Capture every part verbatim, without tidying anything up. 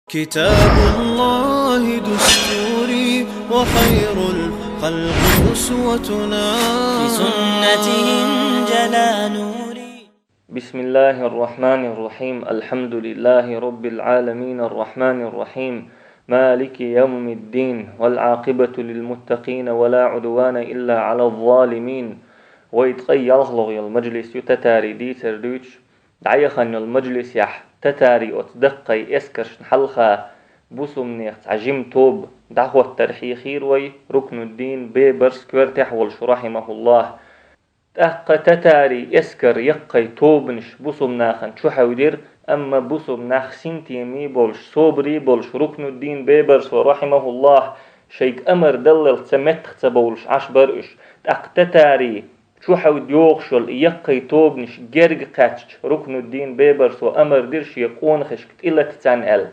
كتاب الله دستوري وخير الخلق أسوتنا. بسنته انجلى نوري. بسم الله الرحمن الرحيم. الحمد لله رب العالمين الرحمن الرحيم مالك يوم الدين والعاقبة للمتقين ولا عدوان إلا على الظالمين. Вай ткъаь ялхлагӀа йола мажлис ю татарий дийцар дуьйцуш, дӀаяхана йолу мажлисехь татарий оцу даккхий эскаршна хьалха бусумнех цхьа жима тоба дӀахӀоттар хьийхира вай Рукнуддин Бебарс коьртехь волуш, рахьимахуллахӀ. ТӀаккха татарий эскар яккхий тобанаш бусумнахана чу хьаьвдира, амма бусумнах синтеме болуш, собаре болуш, Рукнуддин Бебарсо, рахьимахуллахӀ, шайга амар даллалц ца меттах ца бовлуш Ӏаш бара уьш. ТӀаккха татарий чу хьаьвда йогӀуш йолу и яккхий тобанаш герга кхаьчча, Рукнуддин Бебарсо амар дира шен къонахашка тӀелата царна аьлла.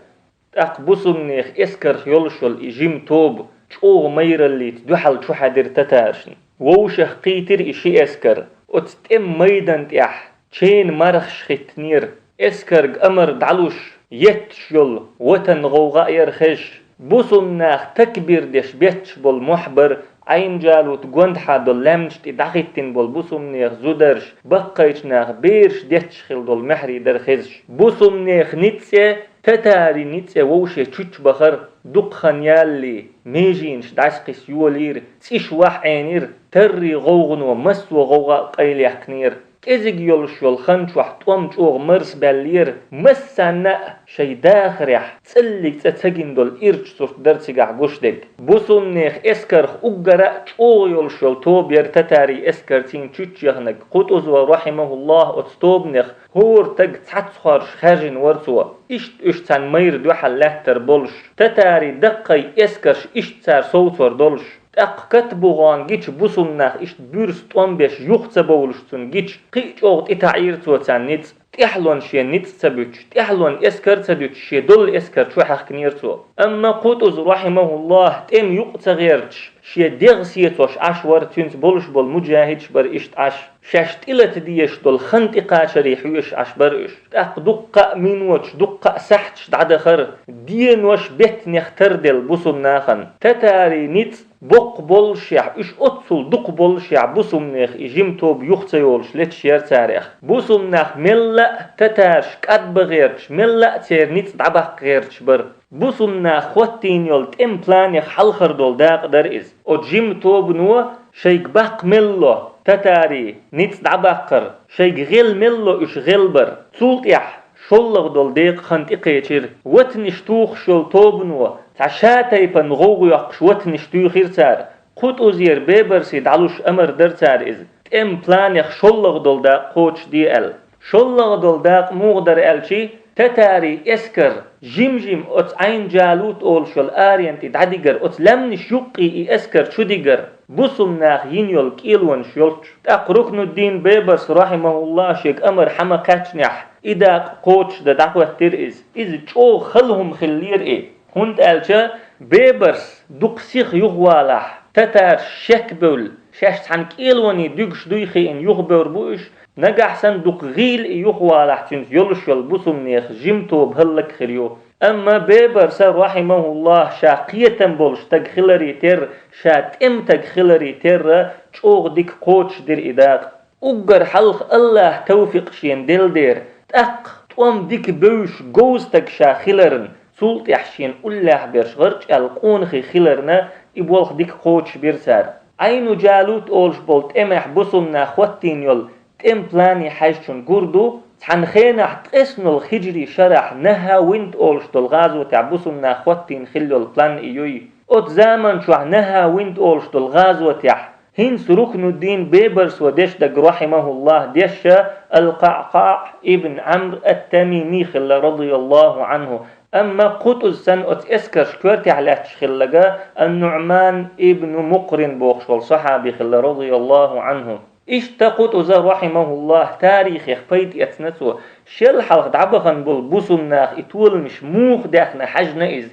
ТӀаккха бусумнех эскарх йолуш йолу и жима тоба чӀогӀа майраллица дуьхьал чу хьаьдира татаршна. Вовшах кхийтира и ши эскар. Оцу тӀеман майдан тӀехь ченан мархаш хӀиттинера. Эскарга амар дӀалуш, етташ йолу ватан гӀовгӀа а яра хезаш. Бусумнах такбир деш бетташ болу мохь бара, Ӏайн-Джалут гондахьа долу лаьмнаш тӀе дӀахӀиттина болу бусумнех зударш, баккхийчу наха бераш детташ хилла долу маьхьарий дара хезаш. Бусумнех ницкъ цӀе, татарий ницкъ цӀе вовше чучча бахара, дукха хан ялале, меженаш дӀасакхиса йолийра, цӀиш вахь Ӏенийра, таррий гӀовгӀано массо а гӀовгӀа а къайлаяьккхинера. КӀезиг йолуш йолу хан чохь тӀом чӀогӀа марсабаьллера, массанна а шайн дахарехь цӀаллиг цӀа ца гина долу ирча сурт дара цигахь гуш дерг. Бусумнех эскарх уггара а чӀогӀа йолуш йолу тоба яра татарий эскарцийна чучча яханарг. Къутузо, рахьимахуллахӀ, оцу тобанех хӀора стаг цхьацца хоржуш хаьржина вара цо. Иштта уьш цхьана майра дуьхьал лаьттар болуш, татарий даккхий эскарш иштта цара совцор долуш. ТӀаккха катбугӀон гича бусумнах иштта буьрса тӀом беш юха ца бовлуш цунна гича, кхин а чӀогӀа тӀетаӀийра цо царна ницкъ. ТӀаьхьалонна шен ницкъ ца буьтуш, тӀаьхьалонна эскар ца дуьтуш, шен долу эскар чу хьаьхкинера цо. Амма Къутуз, рахьимахуллахӀ, тӀема юкъа ца гӀерташ, шен дегӀ сецош Ӏаш вара, цуьнца болуш болу муджахӀидаш бара иштта Ӏаш. Шаьш тӀелата дезаш долу хан тӀекхачаре хьоьжуш Ӏаш бара уьш. ТӀаккха дуккха а миноташ, дуккха а сахьташ дӀадахара, денош беттанех тарделла бусумнахана. Татарий ницкъ боккха боллушехь, уьш оццул дукха боллушехь, бусумнех и жима тоба юха ца йолуш леташ яра царех. Бусумнах мелла а татарш кӀадбан гӀерташ, мелла а церан ницкъ дӀабаккха гӀерташ бара. Бусумнах хӀоттийна йолу тӀеман планех хьалхара долу дакъа дара иза. Оцу жима тобано шайга баккха мелло татарий ницкъ дӀабаккхар, шайга гӀелла мелло уьш гӀелбар. Цул тӀаьхьа шоллагӀа долу декъа хан тӀекхечира. Ватанаш тухуш йолу тобано цхьа шатайпана гӀовгӀа йоккхуш ватанаш туьйхира цара. Къутузера Бебарсе дӀалуш амар дара цара иза, тӀеман планех шоллагӀа долу дакъа кхочушде аьлла. ШоллагӀа долу дакъа муха дара аьлчи, татарий эскар жим-жим оцу Ӏайн-Джалут олуш йолу арен тӀе дӀадигар, оцу лаьмнаш юккъе и эскар чудигар, бусумнах йина йолу кӀелонаш йолчу. ТӀаккха Рукнуддин Бебарс, рахьимахуллахӀ, шега амар хьа ма кхаьчнехь, и дакъа кхочушдан дӀахӀоьттира иза. Иза чӀогӀа хала хӀума хиллера и. ХӀунда аьлча Бебарс дукха сиха юхавалахь, татарш шекбевлла, шаьш цхьана кӀелоне дуьгуш дуй хиъна юхабевр бу уьш, нагахь санна дукха гӀийла и юхавалахь, цуьнца йолуш йолу бусумнех жима тоба хӀаллакьхир ю. Амма Бебарса, рахьимахуллахӀ, ша кхетам болуш стаг хиларе терра, ша тӀеман стаг хиларе терра, чӀогӀа дика кхочушдира и дакъа. Уггар хьалха АллахӀа тавфикъ шена делла дера, тӀаккха тӀом дика бевзаш говза стаг ша хиларна, цул тӀаьхьа шена уллехь берш гӀарчӀ аьлла къонахий хиларна, и болх дика кхочушбира цара. Ӏайну Джалут олуш болу тӀемехь бусумнах хӀоттийна йолу тӀеман плане хьаьжчун гур ду, цхьана хенахь ткъеснолгӀа хиджри шарахь Нахьавинд олуш долу гӀазотехь бусумнах хӀоттийна хилла йолу план и юй. Оцу заман чохь Нахьавинд олуш долу гӀазотехь ХӀинца Рукнуддин Бебарсо деш дерг, рахьимахуллахӀ, дешша Ал-КъаӀкъаӀ ибн Ӏамр ат-Тамими хилла, радияллаху Ӏанху. Амма Къутуз санна оцу эскарш коьртехь лаьтташ хилларг Ан-НуӀман ибн Мукърин бохуш волу сахьаби хилла, радияллаху Ӏанху. Иштта Къутуза, рахьимахуллахӀ, тарихех пайда эцна цо, шел хьалха дӀабахана болу бусумнах и толамаш муха даьхна хьаьжна иза.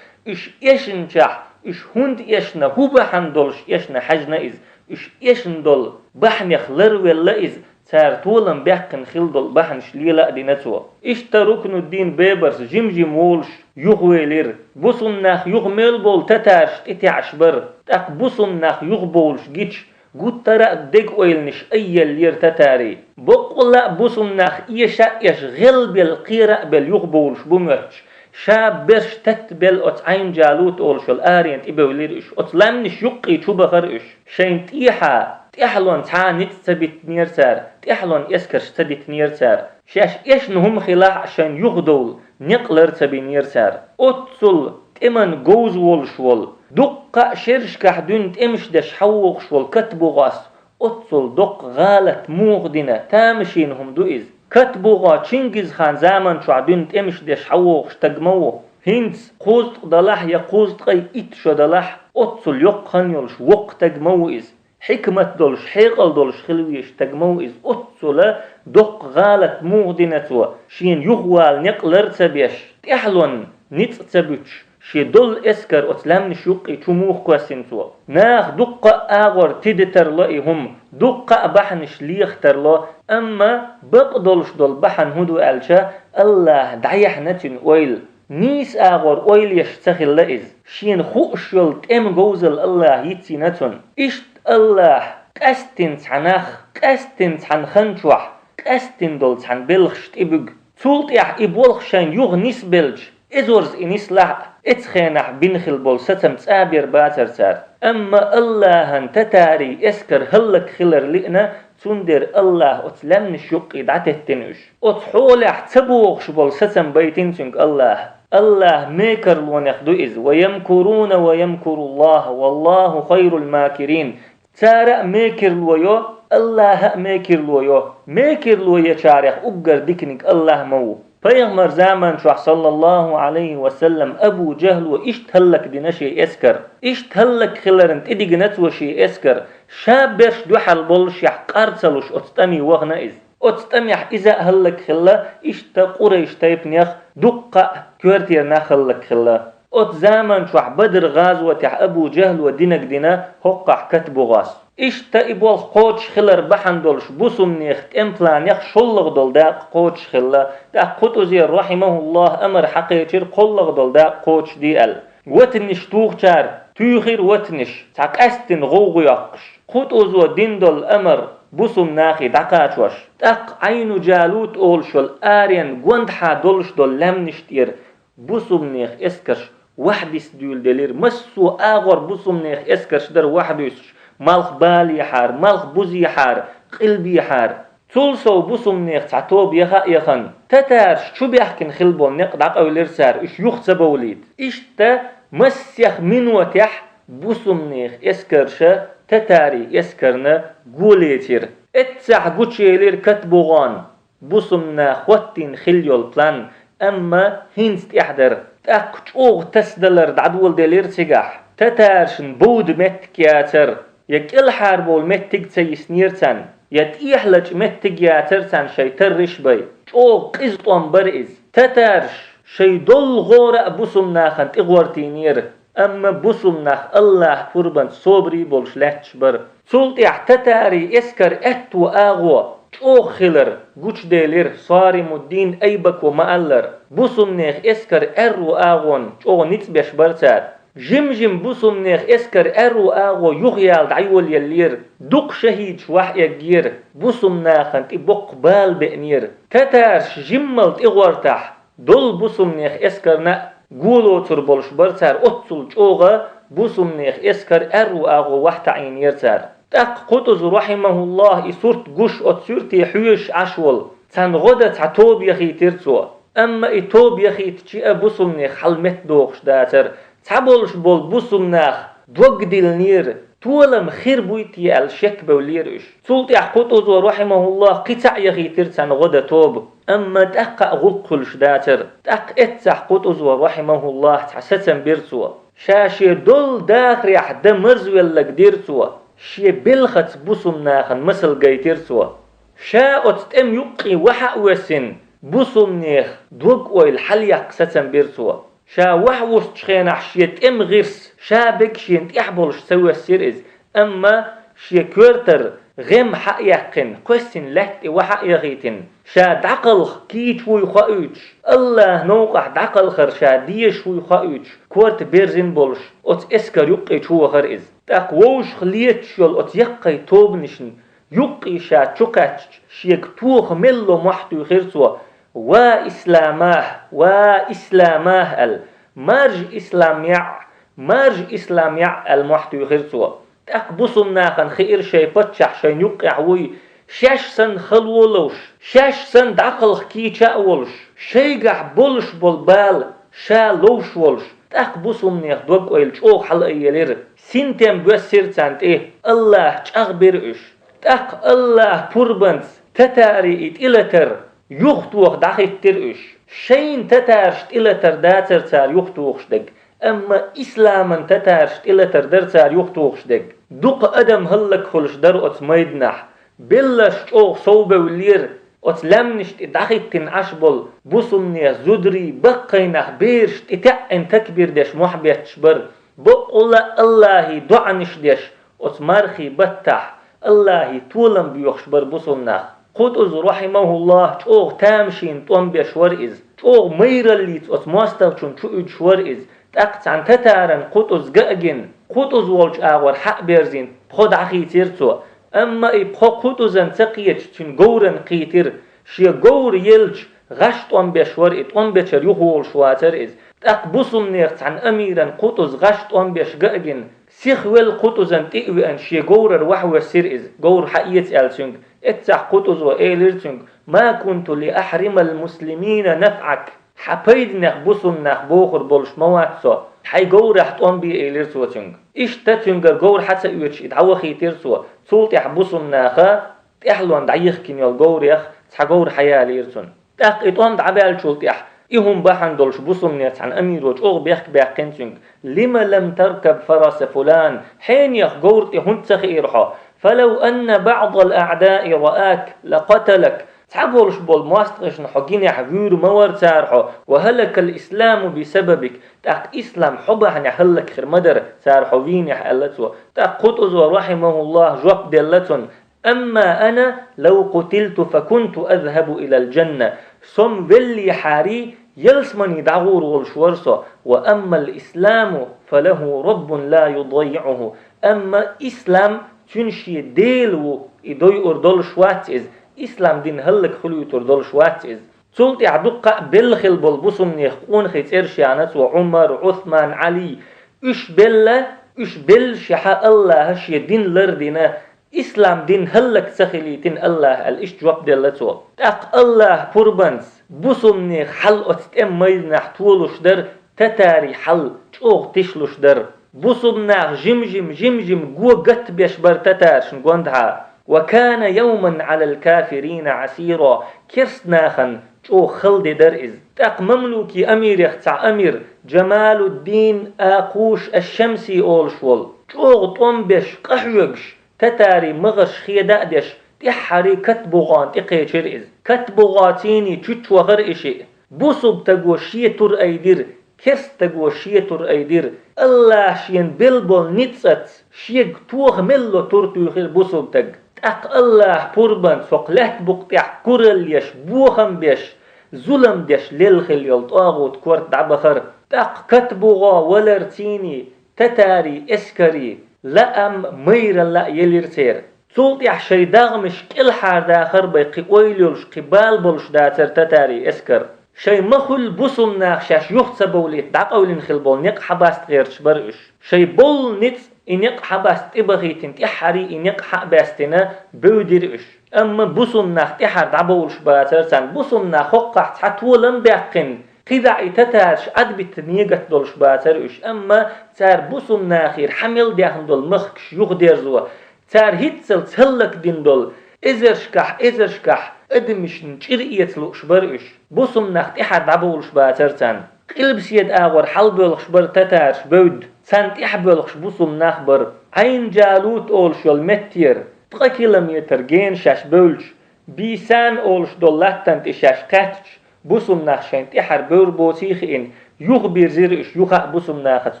Уьш эшначохь, уьш хӀунда эшна, хӀун бахьана долуш эшна хьаьжна иза. Уьш эшна долу бахьанех ларвелла иза, Цара толам баьккхина хила долу бахьанаш лела а дина цо. Иштта Рукнуддин бебарс жим-жим волуш юхавелира. Бусулба нах юха мел болу татараш тӀетаьӀаш бара. ТӀаккха бусулба нах юхабовлуш гича, гуттара а дегойланаш айъеллера татарийн. Боккъала а бусулба нах эша а эш, гӀелбелла, кхера а белла юхабовлуш бу моьттуш. Ша берш таттабелла оцу Ӏайн-Джалут олуш йолу аренан тӀебевлира уьш. Оцу лаьмнаш юккъе чу бахара уьш. Шайна тӀехьа тӀаьхьалонна цхьа а ницкъ ца биттинера цара, тӀаьхьалонна эскарш ца дитинера цара. Шаьш эшна хӀума хилахь а, шайна юхадовла некъ лар ца бинера цара. Оццул тӀеман говза волуш волу, дуккха а шерашкахь дуьйна тӀемаш деш хьавогӀуш волу Катбугъос оццул доккха гӀалат муха дина, тамашийна хӀума ду иза. Катбугъо Чингизхан заман чохь дуьйна тӀемаш деш хьавогӀуш стаг ма ву. ХӀинца кхузткъа далахь я кхузткъе итт шо далахь, оццул йоккха хан йолуш воккха стаг ма ву иза. Хьикмат долуш, хьекъал долуш хила везаш стаг ма ву иза. Оццула доккха гӀалат муха дина цо, шена юхавала некъ лар ца беш, тӀаьхьалонна ницкъ ца буьтуш, шен долу эскар оцу лаьмнаш юккъе чу муха кхоьссина цо. Наха дуккха а агӀор тида тарло и хӀума, дуккха а бахьанаш леха тарло, амма бакъдолуш долу бахьана хӀун ду аьлча, АллахӀа дӀаяьхьна цуьнан ойла. Нийса агӀор ойла еш ца хилла иза. Шена хууш йолу тӀеман говзалла АллахӀа йицйина цунна. Иштта АллахӀа къаьсттина цхьа нах, къаьсттина цхьана хан чохь, къаьсттина долу цхьана белхаш тӀебуьгу. Цул тӀаьхьа и болх шайна юха нисбелча, эзорза и нислахь а, эцу хенахь бина хила болу сацам цӀа бер бацара цара. Амма АллахӀан татарийн эскар хӀаллакьхилар лиъна, цундела АллахӀа оцу лаьмнаш юккъе дӀатеттина уьш. Оцу хьолехь ца богӀуш болу сацам байтина цуьнга АллахӀа. АллахӀан мекарлонех ду иза: «Ва ямкуруна ва ямкуруллахӀ, валлахӀу хайрул макирин». Цара а мекарло йо, АллахӀа а мекарло йо. Мекарло ечарех уггар диканиг АллахӀ ма ву. Пайхамар заман чохь, саллаллахӀу Ӏалайхи ва саллам, Абу ЖахӀло иштта хӀаллакдина шен эскар. Иштта хӀаллакхиларна тӀедигна цо шен эскар. Ша берш дуьхьал боллушехь, къар ца луш, оцу тӀаме вахана иза. Оцу тӀамехь иза а хӀаллакхилла, иштта Къурайш тайпанех дуккха а коьртера нах хӀаллакхилла. Оцу заман чохь Бадр-гӀазотехь Абу ЖахӀло динаг дина хӀоккхахь Катбугъос. Иштта и болх кхочушхилар бахьана долуш бусулба нехан тӀеман планех шоллагӀа долу дакъа кхочушхилла, тӀаккха Къутузера, рахьимахӀуллахӀ, амар хьакхечира кхоалгӀа долу дакъа кхочушде аьлла. Ватанаш тухучара туьйхира ватанаш, цхьа къаьсттина гӀовгӀа йоккхуш. Къутузо дина долу амар бусулба нахе дӀакхачош. ТӀаккха Ӏайну Джалут олуш йолу аренан гондахьа долуш долу лаьмнаш тӀера бусулба нехан эскарш ваьхьа дисса дуьйладелира. Массо а агӀор бусулба нехан эскарш дара ваьхьа дуьйсуш, малх балехьара, малх бузехьара, къилбехьара. Цул сов бусулба нехан цхьа тоба яха а яхана, татараш чу баьхкина хила болу некъ дӀакъевлира цара, уьш юха ца бовлийта. Иштта массех минотехь бусулба нехан эскарша татарийн эскарна го лецира. Эццахь гучуелира Катбугъон бусулба наха хӀоттийна хила йолу план, амма хӀинца тӀаьхьа дара. ТӀаккха чӀогӀа тасадалар дӀадоладелира цигахь. Татарашна бовда меттиг яцара, я кӀелхьарбовла меттиг ца йиснера царна, я тӀехьалачу меттиг яцара царна шайн тарриш бай. ЧӀогӀа къиза тӀом бара иза. Татараш шайн долу гӀора а бусулба нахана тӀегӀортийнера. Амма бусулба нах АллахӀан пурбанца собаре болуш лаьтташ бара. Цул тӀаьхьа татарийн эскаран аьтту агӀо чӀогӀа хилар гучуделира, Соримуддин Айбако ма-аллара, бусулба нехан эскаран аьрру агӀонна чӀогӀа ницкъ беш бара цара. Жим-жим бусулба нехан эскаран аьрру агӀо юхаяьлла дӀайолаеллера, дукха шахӀидаш ваьхьа эггера, бусулба нахана тӀе боккха бала беанера. Татараш жиммал тӀегӀортахь, долу бусулба нехан эскарна а го лоцур болуш бара цара, оццул чӀогӀа бусулба нехан эскаран аьрру агӀо ваьхьа таӀийнера цара. ТӀаккха Къутуз, рахьимахӀуллахӀ, и сурт гуш, оцу суьрте хьоьжуш Ӏаш волу, цхьана гӀо дан цхьа тоба яхийтира цо. Амма и тоба яхийтича а бусулба нехан хьал меттадохуш дацара. Цхьаболуш болу бусулба нах дог диллинера, толам хир буй те аьлла шекбевллера уьш. Цул тӀаьхьа Къутузо, рахьимахӀуллахӀ, кхин цхьаъ яхийтира цхьана гӀо дан тоба, амма тӀаккха а гӀуллакх хуьлуш дацара. ТӀаккха эццахь Къутузо, рахьимахӀуллахӀ, цхьа сацам бира цо. Ша шен долу дахарехь дан марзвелларг дира цо, шен белхаца бусулба нахана масал гайтира цо. Ша оцу тӀеман юккъе ваьхьа а воьссина, бусулба нехан дог-ойла хьалаяккха сацам бира цо. Ша ваьхьа вуссучу хенахь шен тӀеман гӀирс ша бега шена тӀехь болуш ца воьссира иза, амма шен коьртара гӀем хьа а яьккхина, кхоьссина лаьтта тӀе ваха а яхийтина, ша дӀакхалха кийча вуй хоуьйтуш, АллахӀа новкъахь дӀакхалхар ша дезаш вуй хоуьйтуш, корта берзина болуш, оцу эскар юккъе чу вахара иза. ТӀаккха вовшах леташ йолу оцу яккхий тобанашна юккъе ша чу кхаьчча, шега тоха мел ло мохь туьйхира цо: «Ва исламахь, ва исламахь», – аьлла, «Маржа ислам яӀ, маржа ислам яӀ», – аьлла, мохь туьйхира цо. ТӀаккха бусулба нахана хиира шайн паччахь шайна юккъехь вуй, шаьш санна хало ловш, шаьш санна дӀакхалха кийча а волуш, шайгахь болуш болу бала ша ловш волуш. ТӀаккха бусулба нехан дог-ойла чӀогӀа хьалаелира, синтем боьссира царна тӀе, АллахӀа чӀагӀбира уьш. ТӀаккха АллахӀа пурбанца татарийн и тӀелатар юхатоха дӀахӀиттира уьш. Шайна татараш тӀелатар дацара цара юхатохуш дерг, амма исламан татараш тӀелатар дара цара юхатохуш дерг. Дукха адам хӀаллакьхуьлуш дара оцу майданахь, белларш чӀогӀа совбевллера, оцу лаьмнаш тӀе дӀахӀиттина Ӏаш болу бусулба нехан зударий, баккхий нах, бераш тӀетаьӀӀина такбир деш мохь бетташ бара. Баккъалла а АллахӀе доӀанаш деш, оцу мархийн баттахь АллахӀе толам боьхуш бара бусулба нах. Кхутуз, рахьимахуллахӀ, чӀогӀа тамашийна тӀом беш вара иза. ЧӀогӀа майраллица оцу мостагӀчунна чу уьдуш вара иза. ТӀаккха цхьана татаран Кхутуз ган а гина, Кхутуз волчу агӀор хьа а берзийна, тхо дӀахийцира цо. Амма и пхо Кхутузан ца кхеташ, цуьнан говрана кхийтира. Шен говр елча, гӀаш тӀом беш вара и, тӀом бечара юхаволуш вацара иза. ТӀаккха бусулба нехан цхьана амиран Кхутуз гӀаш тӀом беш ган а гина, сихвелла Кхутузан тӀе а веана, шен говрара вахьвоьссира иза, говр хьаэца аьлла цуьнга. Эццахь Кхутузо элира цуьнга: «Ма кунту ли ахьримал муслимина нафӀак». Хьан пайданех бусулба нах бохур болуш ма вац со, хьайн говрахь тӀом бе, элира цо цуьнга. Иштта цуьнгара говр хьа ца оьцуш, и дӀавахийтира цо. Цул тӀаьхьа бусулба наха тӀаьхьалонна дӀайихкина йолу говрех цхьа говр хьаялийра цунна. ТӀаккха и тӀом дӀабаьллачул тӀаьхьа, и хӀума бахьана долуш бусулба нехан цхьана амиро чӀогӀа бехк баьккхина цуьнга: «Лима лам таркаб фараса фулан? Хьенех говр тӀе хӀунда ца хиира хьо? Фалав анна баъдал аъдаи раак, лакъаталак». Цхьаболуш болу мостагӀашна хьо гинехь, вуьйр ма вара цара хьо, «ва хӀалакал исламу бисабабик», тӀаккха ислам хьо бахьанехь хӀаллакьхир ма дара цара хьо вийнехь, аьлла цо. ТӀаккха Кхутузо, рахьимахуллахӀ, жоп делла цунна: «Амма ана, лав къутилту, факунту азхӀабу илал жанна». Со-м веллехьарий, ялсамане дӀагӀур волуш вара со, «ва аммал исламу, фалахӀу раббун ла юдаййиӀухӀу». Амма ислам, цуьнан шен Дела ву, и дойур долуш вац иза, ислам дин хӀаллакьхуьлуьйтур долуш вац иза. Цул тӀаьхьа дуккха а белла хилла болу бусулба нехан къонахий цӀераш яьхна цо: Ӏумар, Ӏусман, Ӏали. Уьш белла, уьш беллашехь АллахӀа шен дин лардина, ислам дин хӀаллак ца хилийтина АллахӀа, аьлла, иштта жоп делла цо. ТӀаккха АллахӀа пурбанца бусулба нехан хьал оцу тӀеман майданахь толуш дара, татарийн хьал чӀогӀа тишлуш дара. Бусулба нах жим-жим, жим-жим го гатбеш бара татаршна гондахьа. «Ва кана йовман Ӏалал кафирина Ӏасира», керст нахана чӀогӀа хала де дара иза. ТӀаккха мамлукийн амирех цхьа амир, Джамалуддин Акъуш аш-Шамси олуш волу, чӀогӀа тӀом беш, къахьоьгуш, татарийн магӀарш хеда а деш, тӀаьххьарий Катбугъана тӀекхечира иза. Катбугъа цийний чучча вахара и шиъ. Бусулба стаго шен тур айдира, керст стаго шен тур айдира. АллахӀа шена белла болу ницкъаца шега тоха мел ло тур туьйхира бусулба стаг. ТӀаккха АллахӀа пурбанца хӀокху лаьтта букъа тӀехь куралла еш, бохам беш, зулам деш лелла хилла йолу тӀагӀут корта дӀабахара. ТӀаккха Катбугъа валар цийний, татарийн эскарийн лаам, майралла а елира церан. Цул тӀаьхьа шайн догӀмаш кӀелхьардахар бен кхин ойла йолуш, кхин бала болуш дацара татарийн эскар. Шайн ма-хуьллу бусулба наха шаьш юха ца бовлийта дӀакъевлина хилла болу некъ хьабаста гӀерташ бара уьш. Шайн болу ницкъ и некъ хьабаста тӀебахийтина, тӀаьххьарий и некъ хьа а баьстина, бевдира уьш. Амма бусулба нах тӀаьхьара дӀабовлуш бацара царна. Бусулба нах хӀоккхахь цхьа толам а баьккхина, кхидӀа и татараш Ӏадбита мегат долуш бацара уьш. Амма цара бусулба нахера хьан мел даьхна долу махкаш юхадерзо, цара хӀинццалц хӀаллакдина долу эзаршкахь, эзаршкахь адамашна чӀир эца лууш бара уьш. Бусулба нах тӀаьхьара дӀабовлуш бацара царна. Къилбаседа агӀор хьалабоьлхуш бара татараш бевдда, царна тӀаьхьабоьлхуш бусулба нах бара. Ӏайн-Джалут олуш йолу меттера, ткъа километр гена шаьш бевлча, Бийсан олуш долу латтана тӀе шаьш кхаьчча, бусулба нах шайна тӀаьхьара бевр боций а хиъна, юхабирзира уьш юха а бусулба нахаца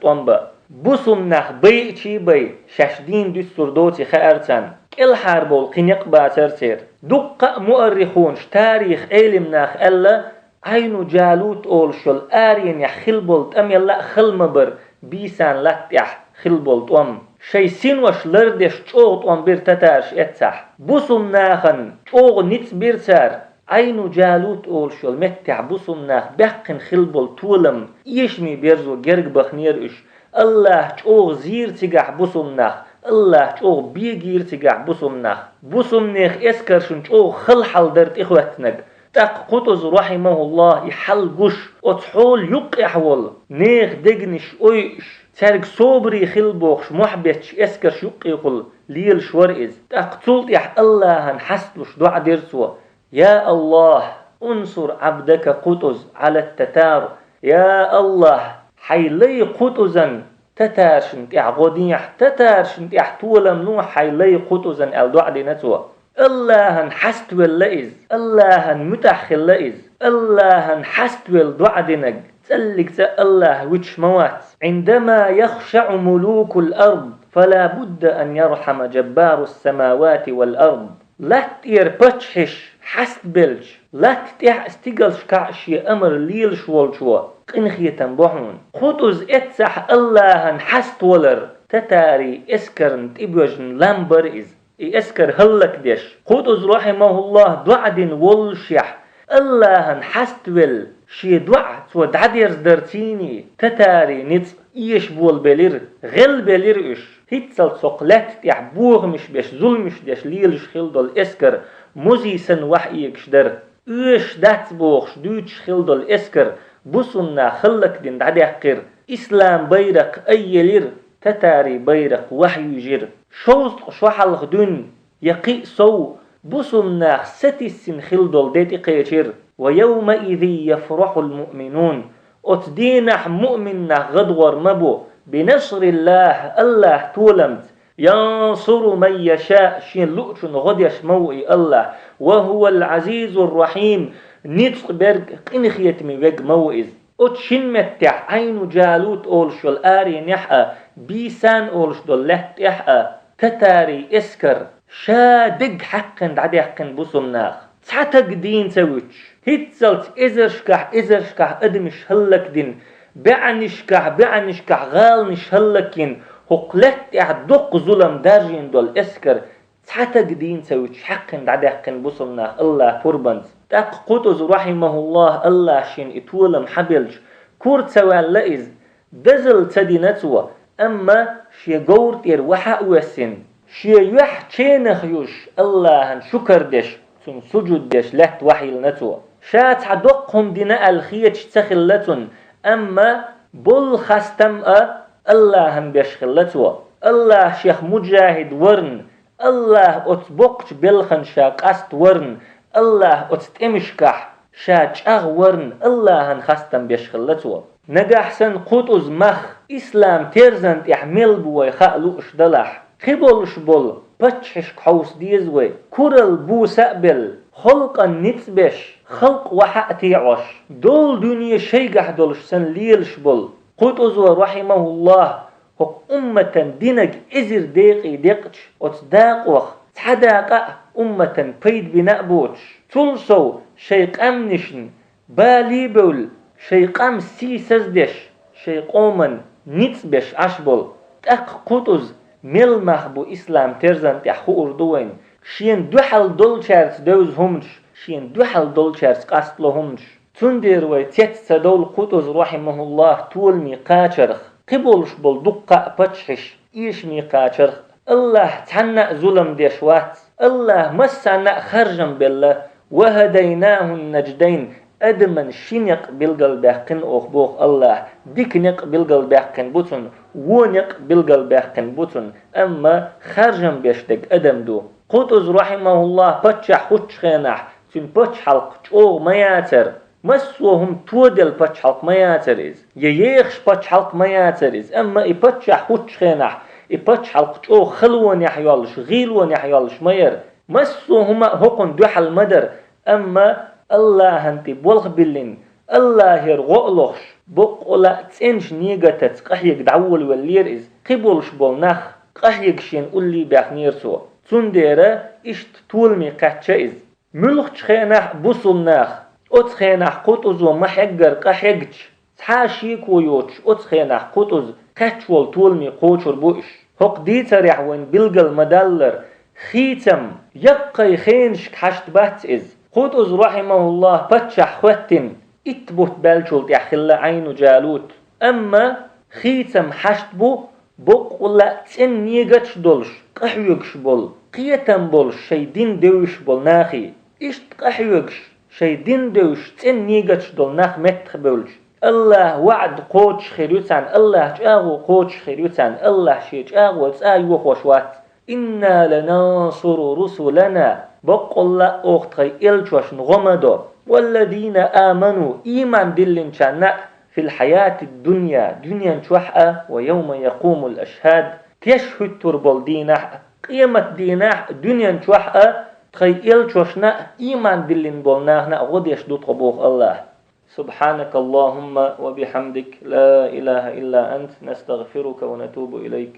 тӀом бан. Бусулба нах байъача бай, шаьш дийна дуьссур доций хаьар царна. КӀелхьарбовла кхин некъ бацар церан. Дуккха а муаррихунаш, тарих Ӏелимнаха аьлла, Ӏайну Джалут олуш йолу аренехь хилла болу тӀам елла а хала ма бара, бийсан латта тӀехь хилла болу тӀом. Шайн синош лардеш чӀогӀа тӀом бира татараш эццахь. Бусулба нахана чӀогӀа ницкъ бира цара. Ӏайну Джалут олуш йолу меттехь бусулба нах баьккхина хилла болу толам эшаме берзо герга бахнера уьш. АллахӀа чӀогӀа зийра цигахь бусулба нах, АллахӀа чӀогӀа бегийра цигахь бусулба нах. Бусулба нехан эскаршна чӀогӀа хала хьал дара тӀехӀоьттинарг. ТӀаккха Кхутуз, рахьимахуллахӀ, и хьал гуш, оцу хьола юккъехь волу, нехан дегнаш ойуш, цаьрга собаре хила бохуш, мохь бетташ эскарш юккъехула лелаш вара иза. ТӀаккха цул тӀаьхьа АллахӀана хьасталуш доӀа дира цо: «Я АллахӀ, унсур Ӏабдака Кхутуз Ӏала ттатар». Я АллахӀ, хьайн лай Кхутузан татаршна тӀехь гӀо дехьа, татаршна тӀехь толам лохьа хьайн лай Кхутузан, аьлла доӀа дина цо. АллахӀана хьаставелла иза, АллахӀан муьтӀахь хилла иза, АллахӀана хьаставелла доӀа динарг цӀаллиг цӀа АллахӀ вуьтуш ма вац. «Ӏиндама яхшаӀу мулукул ард, фала будда ан ярхьама джаббарус самавати вал ард». Латта тӀера паччахьаш хьастабелча, латта тӀехь а, стигалшкахь а шен амар лелаш волчо къинхетам бо хьуна. Кхутуз эццахь АллахӀана хьаставалар татарийн эскарна тӀебоьжна лам бара иза, и эскар хӀаллакдеш. Кхутуз, рахьимахуллахӀ, доӀа дина воллушехь, АллахӀана хьаставелла, шен доӀа цо дӀадерзадарций, татарийн ницкъ эшаболабелира, гӀелбелира уьш. ХӀинццалц хӀокху лаьтта тӀехь бохамаш беш, зуламаш деш лелаш хилла долу эскар музей санна вахьа эгаш дара. Оьшуш дац бохуш дуьйцуш хилла долу эскар бусулба нах хӀаллакдина дӀадаьккхира. Ислам байракх айъелира, татарийн байракх вахьа юьйжира. Шовзткъа шо хьалха дуьйна, я кхин а сов, бусулба нах сатиссина хилла долу де тӀекхечира. «Ва явмаизин яфрахьул муъминун». Оцу дийнахь муъмин нах гӀадгӀор ма бу, «би насриллахӀ», АллахӀан толамца, «янсуру ман яшаъ», шен луучунна гӀо деш ма ву и АллахӀ, «ва хӀувал Ӏазизур рахьим», ницкъ берг, къинхетаме верг ма ву иза. Оцу шина меттехь Ӏайну Джалут олуш йолу аренехь а, Бийсан олуш долу лаьтта тӀехь а татарийн эскар ша дерг хьаькхна дӀадаьккхина бусулба нах. Цхьа таг дийна ца вуьтуш, хӀинццалц эзаршкахь, эзаршкахь адамаш хӀаллакдина, бӀаьннашкахь, бӀаьннашкахь гӀаланаш хӀаллакйина, хӀокху лаьтта тӀехь доккха зулам даржийна долу эскар цхьа таг дийна ца вуьтуш хьаькхна дӀадаьккхина бусулба нах АллахӀан пурбанца. ТӀаккха Кхутуз, рахьимахуллахӀ, АллахӀа шена и толам хьабелча, кура ца ваьлла иза, дозалла ца дина цо, амма шен говра тӀера вахьа а воьссина, шен юьхь ченах юьзуш, АллахӀан шукар деш, цунна сужуд деш лаьтта вахьийлина цо. Ша цхьа доккха хӀума дина аьлла хеташ ца хилла цунна, амма болу хастам а АллахӀан беш хилла цо. АллахӀ шех муджахӀид варна, АллахӀа оцу боккхачу белхан ша къаста варна, АллахӀа оцу тӀемашкахь ша чӀагӀ варна АллахӀан хастам беш хилла цо. Нагахь санна Кхутуз мах ислам терзан тӀехь мел бу вай хаа лууш далахь, кхиболуш болу паччахьашка хьовса деза вай, куралла буса а белла, халкъан ницкъ беш, халкъ вахьа а теӀош, долу дуьне шайгахь долуш санна лелаш болу Кхутузо, рахьимахуллахӀ, хӀокху умматан динаг эзар декъий декъча, оцу дакъох цхьа дакъа а умматан пайда бина а боцуш, цул сов шайн къаьмнашна балий а бевлла, шайн къам сийсаз а деш, шайн къоман ницкъ беш Ӏаш болу. ТӀаккха Кхутуз мел мах бу ислам терзан тӀехь хуур ду вайна, шена дуьхьал долчаьрца девза хӀуманаш, шена дуьхьал долчаьрца къастало хӀуманаш. Цундела вай цец ца довла Кхутуз, рахьимахуллахӀ, толаме кхачарх, кхиболуш болу дуккха а паччахьаш эшаме кхачарх. АллахӀ цхьанна а зулам деш вац. АллахӀа массарна а харжам белла. «Ва хӀадайнахӀун-наждайн», адаман ши некъ билгалбаьккхина оха, боху АллахӀа. Дика некъ билгалбаьккхина бу цунна, вон некъ билгалбаьккхина бу цунна, амма харжам беш дерг адам ду. Кхутуз, рахьимахуллахӀ, паччахь хуьттучу хенахь, цуьнан пачхьалкх чӀогӀа ма яцара. Массо а хӀума тоделла пачхьалкх ма яцара иза, я ехаш пачхьалкх ма яцара иза, амма и паччахь хуьттучу хенахь, и пачхьалкх чӀогӀа халонехь йоллуш, гӀийлонехь йоллуш ма яра. Массо а хӀума а хӀокхунна дуьхьал ма дара, амма АллахӀан тӀе болх биллина, Аллахьера гӀо а лохуш, боккъала а цӀеначу негатаца къахьега дӀаволавеллера иза. Кхин болуш болу нах къахьега шена уллий баьхнера цо. Цундела иштта толаме кхаьчна иза. Муьлххачу хенахь а бусулба нах оцу хенахь кху тӀузо ма-хьеггара къахьегча, цхьа а шеко йоцуш оцу хенахь кху тӀуза кхаьчна волу толаме кхочур бу уьш. ХӀокху дийцарехь вайна билгал ма-даллара, хийцам яккхий хенашка хьашт бац иза. Кху тӀуза, рахьимахуллахь, паччахь хӀоьттина, итт бутт баьллачул тӀаьхьа хилла Ӏайну Джалут. Амма хийцам хьашт бу боккъала а цӀена негаташ долуш, къахьоьгуш болу, кхетам болуш, шайн дин девзаш болу нахе. Иштта къахьоьгуш, шайн дин девзаш, цӀена негаташ долу нах меттахбевлча, Аллахьа ваӀда кхочуш хир ю царна, Аллахьа чӀагӀо кхочуш хир ю царна, Аллахь Шен чӀагӀо цкъа а йохош вац. «Инна ланансуру русулана», баккъалла а оха тхайн элчошна гӀо ма до. «Валлазина аману», ийман диллинчарна а, «фил хьаяти дунья», дуьнен чохь а, «ва явма якъумул ашхьад», теш хӀуьттур болу дийнахь а, къемат дийнахь а, дуьнен чохь а, тхайн элчошна а, ийман диллина болу нахана а гӀо деш ду тхо боху Аллахь. سبحانك اللهم وبحمدك، لا إله إلا أنت، نستغفرك ونتوب إليك.